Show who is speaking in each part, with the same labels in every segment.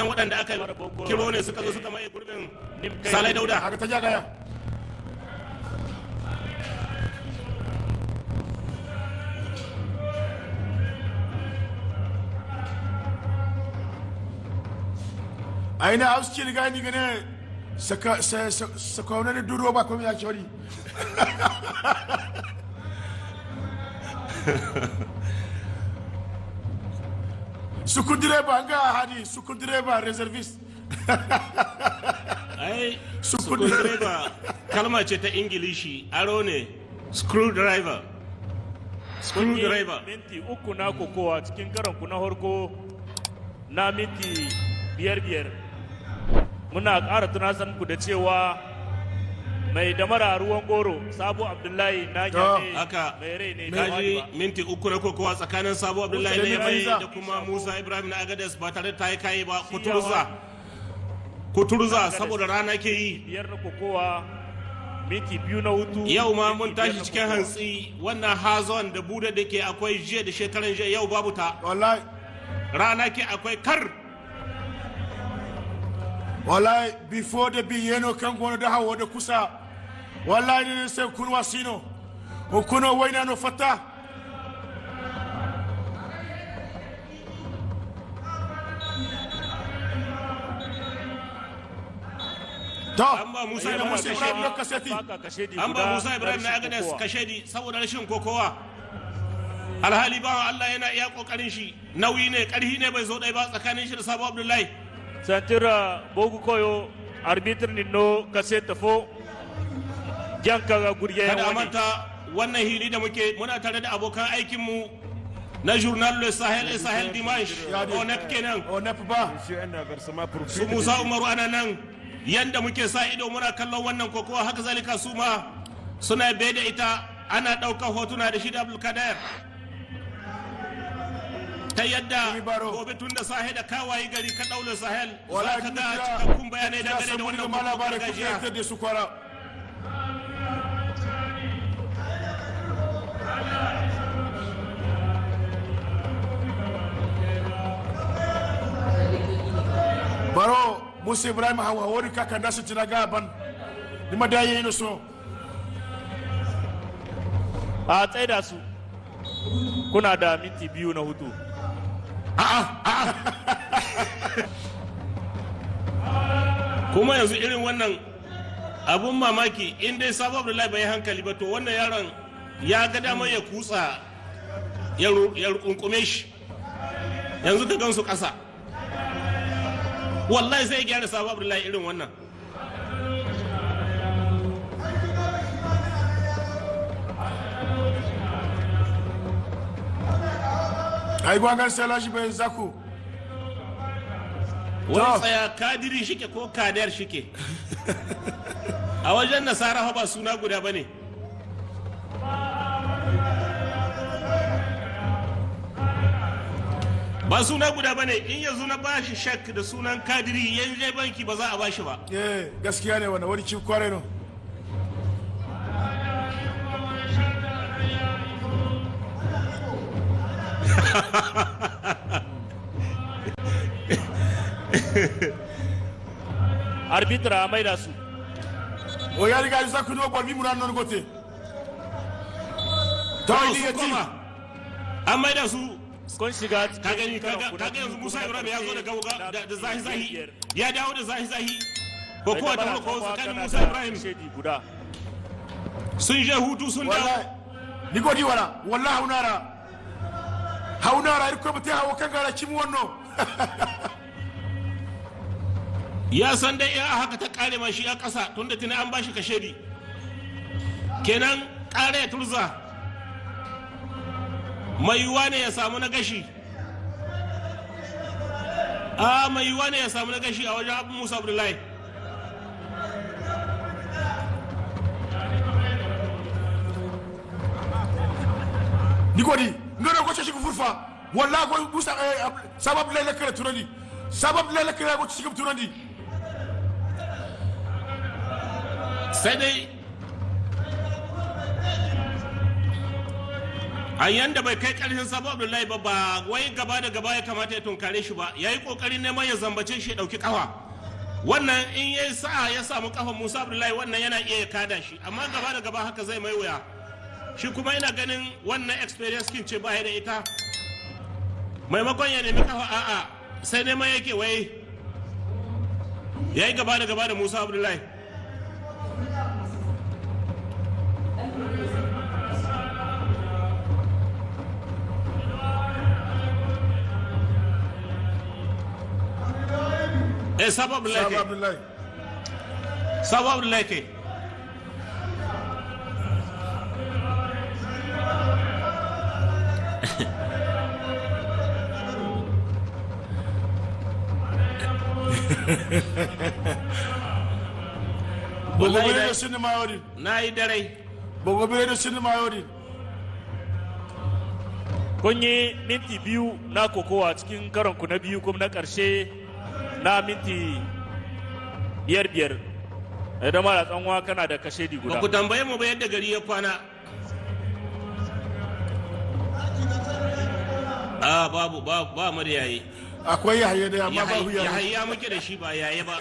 Speaker 1: Waɗanda aka kiro ne suka zo suka maye gurbin Salai Dauda.
Speaker 2: Haka ta jagaya. Aina auski gani gane saka saka ne duro ba komai ya chori. Suku direba nga hadi suku direba reservist.
Speaker 1: Ai suku direba kalma ce ta Ingilishi, aro ne, screwdriver. Screwdriver.
Speaker 3: Minti 3 na kokowa cikin karon ku na harko na minti 5-5. Muna ƙara tunasar ku da cewa mai damara ruwan goro Sabo Abdullahi na gyame mai rai ne.
Speaker 1: Kaji minti 3 na kokowa tsakanin Sabo Abdullahi na Yamai da kuma Musa Ibrahim na Agadez ba tare da ta yi kayi ba. Kuturza kuturza saboda rana ke yi.
Speaker 3: 5 na kokowa, minti 2 na hutu.
Speaker 1: Yau ma mun tashi cikin hantsi, wannan hazon da bude da ke akwai jiya da shekaran jiya yau babu ta.
Speaker 2: Wallahi
Speaker 1: rana ke akwai kar.
Speaker 2: Wallahi before the biyeno kan gono da hawo da kusa. Wallahi ne sai kunwa sino hukuno waina no fata. To
Speaker 1: an ba Musa
Speaker 2: Ibrahim kashedi,
Speaker 1: an ba Musa Ibrahim na Agadez kashedi saboda rashin kokowa. Alhali bawa Allah yana iya kokarin shi, nauyi ne karhi ne bai zo dai ba tsakanin shi da Sabo Abdullahi.
Speaker 3: Santira bogu koyo arbitr ninno kaseta fo janka ga gurye.
Speaker 1: Kada manta wannan hili da muke muna tare da abokan aikin mu na journal Le Sahel et Sahel Dimanche, ONEP kenan.
Speaker 2: ONEP ba
Speaker 1: su Musa Umaru ana nan yanda muke sa ido muna kallon wannan kokowa, haka zalika su ma suna bai da ita, ana ɗaukar hotuna da shi da Abdulkader ta yadda gobe tun da sahe da kawaye gari ka daula Sahel za ka ga cikakkun bayanai dangane da wannan
Speaker 2: gargajiya da su kwara. Baro Musa Ibrahim hawa wori kaka nasu tinaga ban ni madaye ino so
Speaker 3: a tsaida su. Kuna da minti 2 na hutu.
Speaker 1: Kuma yanzu irin wannan abun mamaki, in dai Sabo Abdullahi bai hankali ba to wannan yaron ya ga damar ya kutsa ya rukunkume shi, yanzu ka gansu ƙasa. Wallahi sai ya gyara Sabo Abdullahi irin wannan.
Speaker 2: Ai gwangan salashi bai zaku.
Speaker 1: Wani tsaya kadiri shike ko kadar shike a wajen nasara ba suna guda ba ne. Ba suna guda ba ne. In yanzu na bashi shak da sunan kadiri yanzu je banki ba za a bashi ba.
Speaker 2: Eh gaskiya ne wannan, wani chief kware no.
Speaker 3: Arbitra a maida su.
Speaker 2: O ya riga za ku no bor mi muran non gote. To
Speaker 1: sun koma. An maida su.
Speaker 3: Kun shiga
Speaker 1: ka gani, ka ga yanzu Musa Ibrahim ya zo da gauga da zahi zahi, ya dawo da zahi zahi. Ko kowa ta ko tsakanin Musa Ibrahim
Speaker 3: guda.
Speaker 1: Sun je hutu sun dawo.
Speaker 2: Ni godi wala wallahi haunara. Haunara irko bate hawo kan gara kimu wanno.
Speaker 1: Ya san dai ya haka ta kare ma shi a kasa tunda tuni an bashi kashedi. Kenan kare ya turza. Mai yiwuwa ne ya samu na gashi. A mai yiwuwa ne ya samu na gashi a wajen Abu Musa Abdullahi.
Speaker 2: Ni godi ngono ko shi furfa wallahi ko Musa sabab lele kare tunani, sabab lele kare ko shi tunani.
Speaker 1: Sai dai A yanda bai kai ƙarshen Sabo Abdullahi ba, ba wai gaba da gaba ya kamata ya tunkare shi ba. Ya yi ƙoƙarin neman ya zambace shi ya ɗauki ƙafa. Wannan in ya yi sa'a ya samu ƙafa Musa Abdullahi, wannan yana iya ya kada shi, amma gaba da gaba haka zai mai wuya. Shi kuma ina ganin wannan experience kin ce ba da ita. Maimakon ya nemi ƙafa, a'a, sai neman yake wai ya yi gaba da gaba da Musa Abdullahi. Sabo Abdullahi.
Speaker 2: Sabo Abdullahi.
Speaker 1: Sabo Abdullahi ke.
Speaker 2: Bogo bire da sinima yodi.
Speaker 1: Na yi dare.
Speaker 2: Bogo bire da sinima yodi.
Speaker 3: Kun yi minti 2 na kokowa cikin karonku na biyu kuma na ƙarshe na minti 5-5. Idan mara tsanwa kana da kashedi
Speaker 1: Ba
Speaker 3: guda.
Speaker 1: ku tambaye mu ba yadda gari ya kwana. A babu, ba mu da yayi.
Speaker 2: Akwai Yahaya da amma babu Yahaya.
Speaker 1: Yahaya muke da shi ba yaye ba.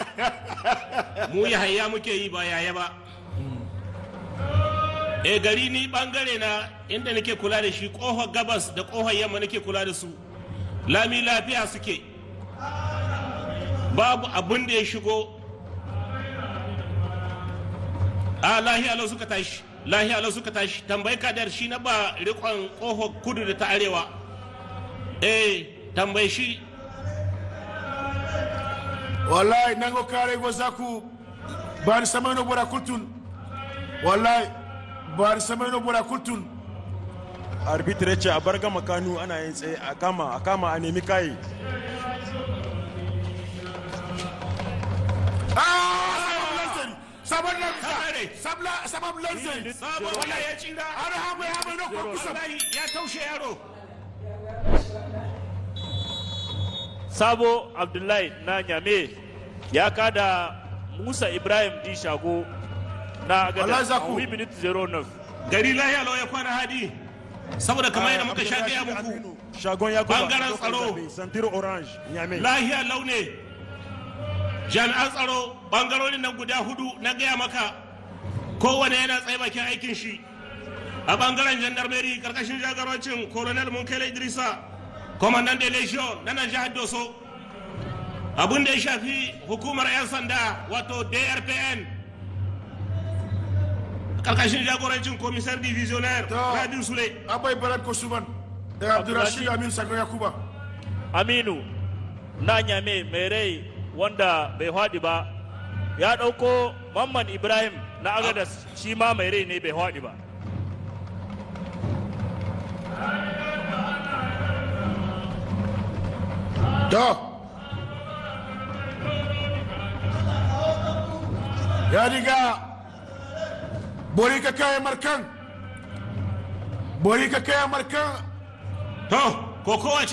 Speaker 1: Mu Yahaya muke yi ba yaye ba. E gari ni bangare na inda nake kula da shi, kofar gabas da kofar yamma nake kula da su. Lami lafiya suke. Babu abin da ya shigo. A lahiya lau suka tashi. Lahiya lau suka tashi. Tambayi kadar shi na ba rikon kofar kudu da ta arewa. Tambayi shi.
Speaker 2: Wallahi nango kare go zaku bari samano bora kultun. Wallahi bari samano bora kultun.
Speaker 4: Arbitre ce a bar gama kanu ana yin tsaye, a kama, a kama, a nemi kayi.
Speaker 2: Sabon lanzari. Sabon lanzari.
Speaker 1: Sabon wallahi ya tsira.
Speaker 2: Har hamu ya hamu no kusa.
Speaker 1: Wallahi ya taushe yaro.
Speaker 3: Sabo Abdullahi na Nyame ya kada Musa Ibrahim Di Shago na
Speaker 2: Wallahi
Speaker 3: Agada
Speaker 2: Zaku.
Speaker 3: a minute 09.
Speaker 1: Gari lahiya lau ya kwana hadi. Saboda kamar yadda muka sha gaya muku,
Speaker 4: Shagon Yakuba.
Speaker 1: Bangaren tsaro.
Speaker 4: Santiro Orange Nyame.
Speaker 1: Lahiya lau ne. Jami'an tsaro bangarorin nan guda 4 na gaya maka, kowane yana tsaye bakin aikin shi. A bangaren gendarmerie karkashin jagorancin Colonel Munkele Idrissa, Commandant de Legion na nan jihar Doso. Abin da ya shafi hukumar 'yan sanda wato DRPN karkashin jagorancin commissaire divisionnaire Rabiu Sule.
Speaker 2: Abai Barak Kosuman. Abdurrashid Amin Sakon Yakuba.
Speaker 3: Aminu na Nyame mai rai wanda bai haɗi ba ya ɗauko Mamman Ibrahim na Agadas, shi ma mai rai ne bai haɗi ba.
Speaker 2: To. Ya riga bori ka kaya markan. Bori ka kaya markan.
Speaker 1: To, kokowa ce.